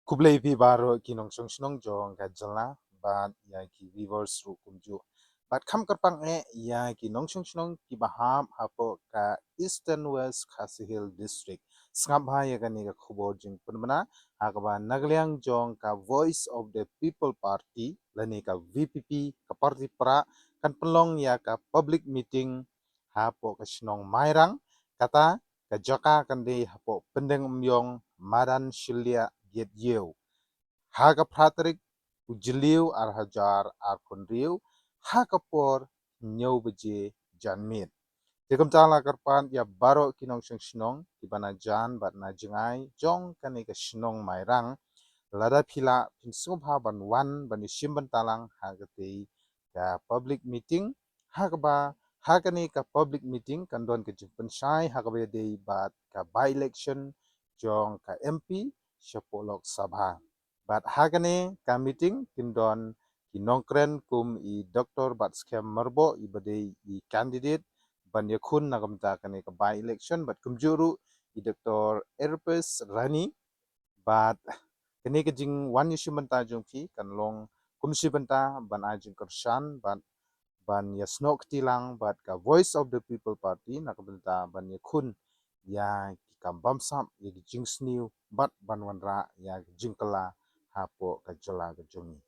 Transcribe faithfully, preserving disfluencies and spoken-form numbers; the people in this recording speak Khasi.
Khublei phi baroh ki nongshong shnong jong ka jylla bad ïa ki viewers ruh kumjuh. Bad kham kyrpang eh ïa ki nongshong shnong kiba hap hapoh ka Eastern West Khasi Hills District. Sngap bha ïa kane ka khubor jingpynbna ha kaba na ka liang jong ka Voice of the People Party lane ka V P P, ka party Prah, kan pynlong ïa ka public meeting hapoh ka shnong Mairang, kata ka jaka kan dei hapoh Pyndengumiong, madan Shilliah Gate Ïew, ha ka phra tarik u Jylliew ar hajar arphew hynriew, ha ka por hynñiew baje janmiet. Te kumta la kyrpad ïa baroh ki nongshong shnong kiba na jan bad na jngai jong kane ka shnong Mairang, lada phi lah phin sngewbha ban wan ban ïashim bynta lang ha katei ka public meeting, ha kaba ha kane ka public meeting kan don ka jingpynshai ha kaba ïadei bad ka by election jong ka M P shapoh Lok Sabha. Bad ha kane ka meeting kin don ki nongkren kum i Doktor Batskhem Myrboh iba dei i candidate ban ïakhun na ka bynta kane ka by election, bad kumjuh ruh i Doktor Erpes Rani. Bad kane ka jingwan ïashim bynta jong phi kan long kum shi bynta ban ai jingkyrshan bad ban ïasnoh kti lang bad ka Voice of the People Party na ka bynta ban ïakhun ïa ki kam bamsap, ïa ki jingsniew bad ban wanrah ïa ki jingkylla hapoh ka jylla ka jong ngi.